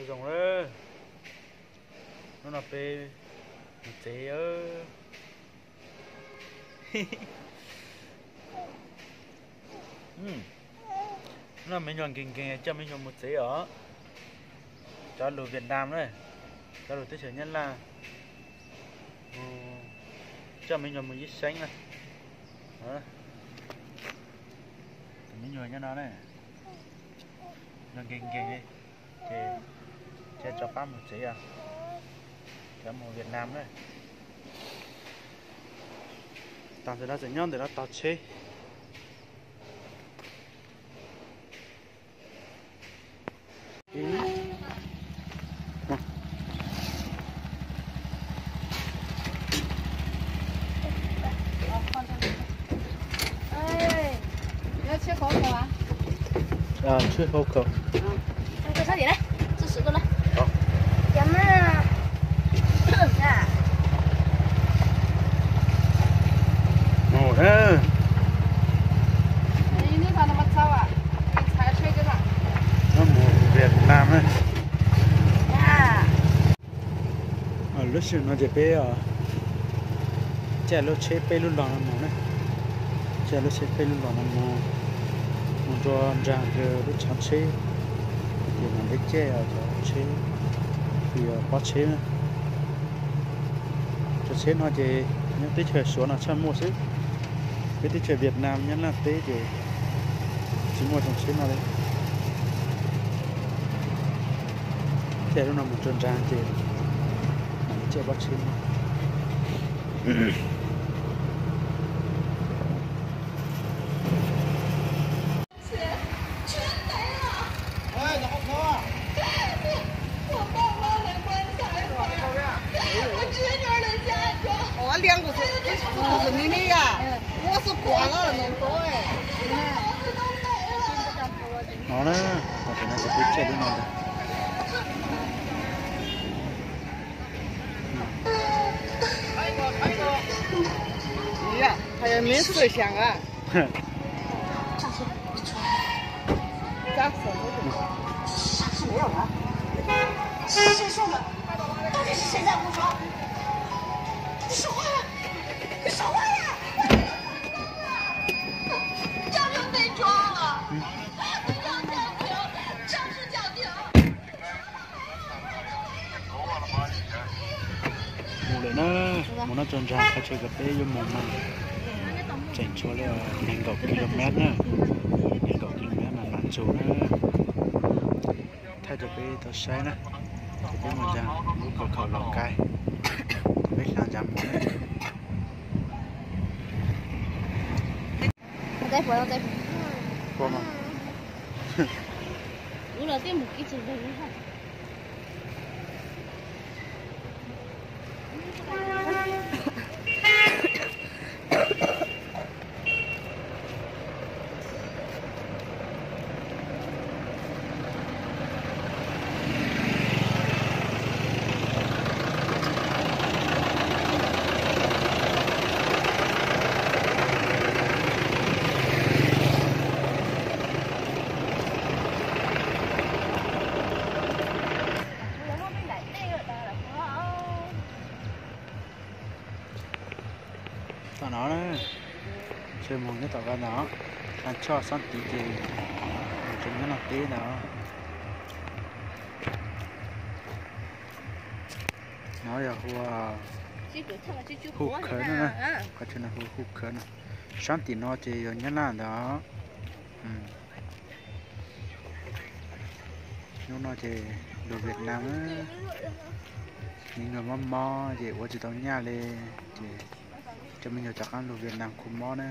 Zoo lawm, hnub no peb mus tsev. Hnub no me nyuam nkees nkees coj me nyuam mus tsev os. Cov lus Vietnam na, cov lus teb chaws Nyab Laj, coj me nyuam mus yib seeb na. Tus me nyuam nyob no na, nyuam nkees nkees li, ces cia rov qab mus tsev os. Cov mus Vietnam na. Tag ntawm no tseem nyob ntawm no tos tsheb. Ê, 你要切口口啊？ Ờ, 切口口. Cho sao vậy đấy? Cho sữa tôi lên. Chấm á. Mus thế. Nó mus Việt Nam á. Lub sij hawm no ces peb caij lub tsheb peb lub los no mus na. Caij lub tsheb peb lub los no mus, mus rau nraag lub tshav tsheb, ces mam li caij cov tsheb, pob tsheb na. Cov tsheb no ces nyob teb chaws Suav no tshaj muaj xwb. Peb teb chaws Vietnam nyob Nyab Laj teb ces tsis muaj tsoom tsheb no li. Caij lub no mus rau nraag ces mam li caij pob tsheb no. No na, tam sim no ces peb caij lub no ntag. Mus lawm na, mus no tso ntag, qhov chaw uas peb yuav mus mas tseem tshuav li nees nkaum kilomev na, nees nkaum kilomev mas mam txug na. Thaij rau peb tau saib na, ces peb mus ntag lub kaum khaum Los Kais, peb hla ntag mus na. Tom no na, ntshe mus nyob tom ko ntag, tag choj xob tid ces mus tsev nyob no teb ntag. No yog hu, hu khawv no, qhov chaw no hu hu khawv no. Sab tim no ces yog Nyab Laj ntag. Hnub no ces lus Vietnam, me nyuam mob mob ces ua tsis tau nyaj li, ces coj me nyuam rov qab lug Vietnam khu mob na.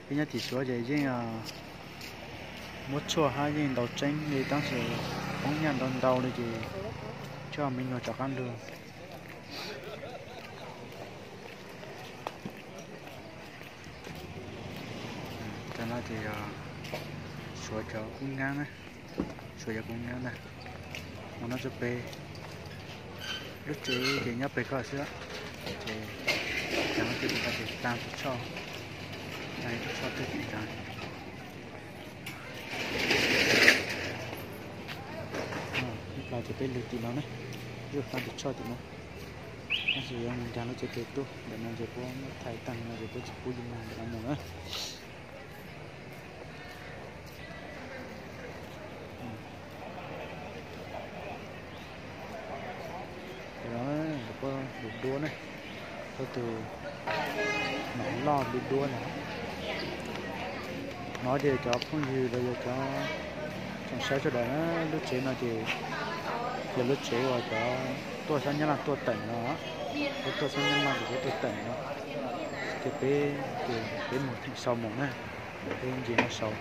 Peb nyob tim Suav ces yeej muab tshuaj hab yeej ntaus tseeb li, tab sis poob nyaj ntau ntau li ces coj me nyuam rov qab lug. Cov no ces yog Suav cov kub nyab na, Suav cov kub nyab na. Mus no tso pem, lub tsev ces nyob pem ko xwb, ces cov no ces tas tus choj, tas tus choj twg ces tas. Peb lug tim no na, zuj tau tim tshoj tim no. Tab sis yuav nkaag lub tsev pem tuaj, ntawm no ces puab muab thaij taag no ces puab tsis pub yus moog ntawm no moog na. Puab lug duab na, tab tus maam loj lug duab na. No ces cov phooj ywg los yog cov tsoom saib sawv daws na, lub tsev no ces yog lub tsev uas cov tuaj sab Nyab Laj tuaj tawm no, cov tuaj sab Nyab Laj ces cov tuaj tawm no. Ces peb, ces peb moog theem sau moog na, peb nce no sau,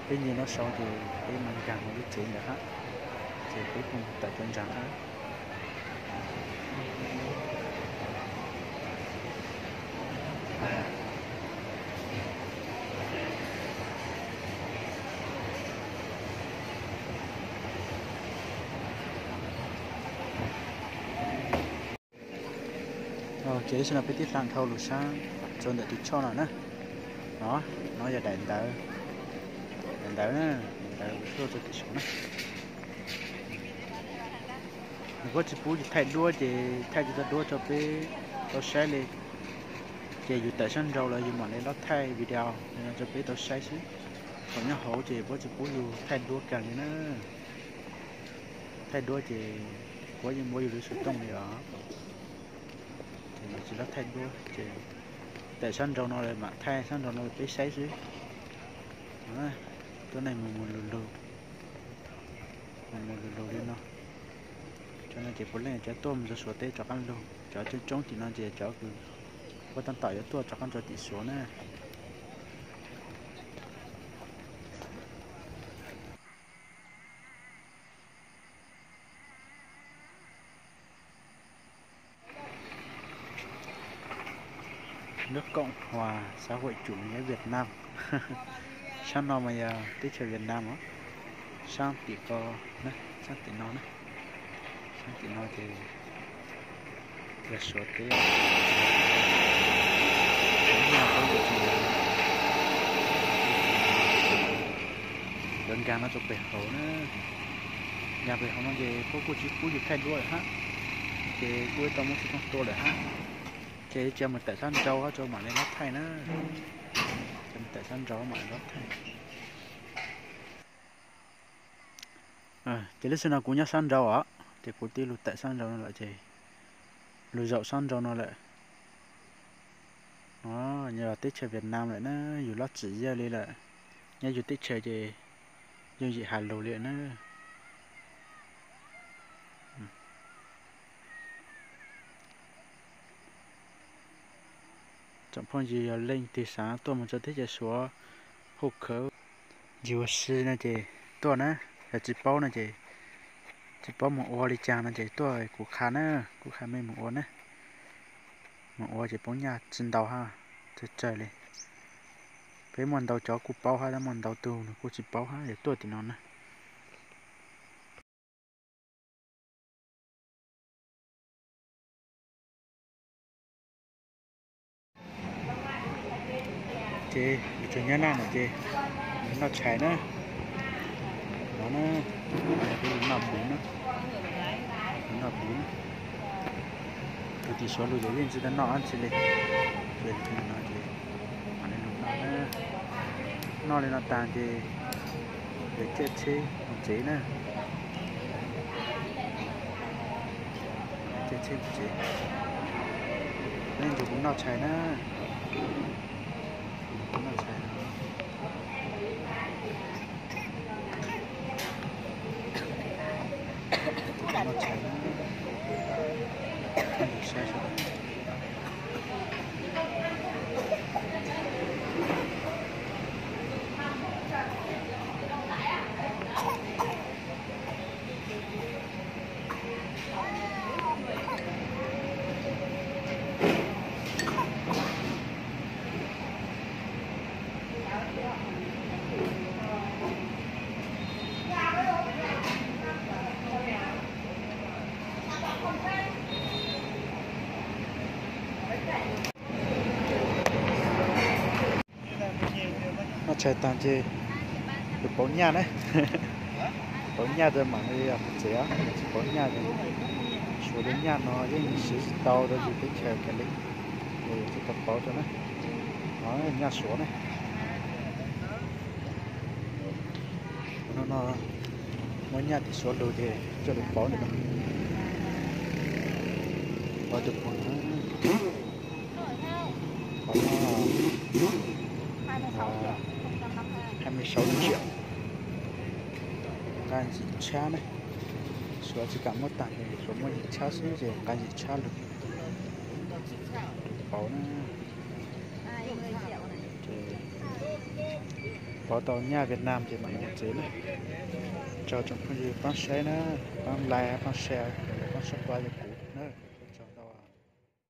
peb nce no sau ces peb mas nkaag lub tsev ntawd hab, ces peb kuj tawm cov ntsaag hab. Ces lub sij no peb tib thaam dhau lug saab rua ntawm tim tshoj no na. No, no yog daim ntawv, daim ntawv na, daim ntawv lug tuaj rua tim saum na. Nws puab tsis pub yus thaij duab ces thaij tsis tau duab rua peb tau saib li. Ces yus tawm sab nraud lawm yus mam li lob thaij video no rua peb tau saib xwb. Thaum nyob hauv ces puab tsis pub yus thaij duab kag li na. Thaij duab ces puab yeej muab yus lub xov tooj li os. Ces yus tsis lob thaij duab ces tawm sab nraud no lawm mam thaij sab nraud no rua peb saib xwb. Tuab neeg mus mus lug lug, mus mus lug lug li no. Cov no ces puav leej cov tuaj mus rua Suav teb rov qaab lug, cov coob coob tim no ces cov kws puab taab tom yuav tuaj rov qaab rua tim Suav na. Nước Cộng hòa Xã hội Chủ nghĩa Việt Nam. Saab no mas yog teb chaws Việt Nam os. Saab tim ko, saab tim no na. Saab tim no ces yog Suav teb. Yuav nkaag no rua pem hauv na. Nkaag pem hauv no ces puab kuj tsis pub yus thaij duab lawm hab. Ces kuj tau muab xov tooj tua lawm hab. Ces cia mus tawm sab nraud hab rua mam li lob thaij na. Cia mus tawm sab nraud mam li lob thaij. Ces lub sij no kuv nyob sab nraud os, ces kuv twb lug tawm sab nraud no lawm ces lug zaum sab nraud no lawm. Yog teb chaws Việt Nam lawm na, yus lob tsim yawg li lawm. Nyob yus teb chaws ces yooj yim has lug li na. Tsoom phooj ywg yog leej twg xaav tuaj mus rua teb chaws Suav hu khawv, yug ua si no ces tuaj na, yog tsis paub no ces tsis paub mus ua li caag no ces tuaj kuv qha na, kuv qha mej mus ua na. Mus ua ces paub nyaj tsis ntau hab, tsawg tsawg li. Peb muaj ntau cov kuj paub hab, tab muaj ntau tug nws kuj tsis paub hab, yog tuaj tim no na. Ces yus tseem nyob naj no ces noj tshais na. No na, peb noj puv na, noj puv na. Tus tim Suav lug ces yeej tsis tau noj dab tsi li. Ces no ces mam li lug noj na. Noj li no taag ces yuav caij tsheb mus tsev na. Caij tsheb mus tsev. Nej nrug kuv noj tshais na. Noj tshais na. Noj tshais na. Saib saib. Noj tshais taag ces yus pauv nyaj na. Pauv nyaj rau mam li mus tsev, tsis pauv nyaj ces Suav li nyaj no yeej siv tsis tau rau yus teb chaws kiag li. Ces yuav tsum tau pauv rau na. No nyaj Suav ne. No no, muab nyaj tim Suav lug ces coj lug pauv ntawm no. Pauv tus phooj ywg, pauv no hai mươi sáu triệu, nqa ntsim tshab ne. Suav tsis kam muab tag ces Suav muab ntsim tshab xwb ces nqa ntsim tshab lug pauv na. Ces pauv tau nyaj Việt Nam ces mam li mus tsev na. Tsaug tsoom phooj ywg pab saib na, pab like, pab share, pab subscribe rau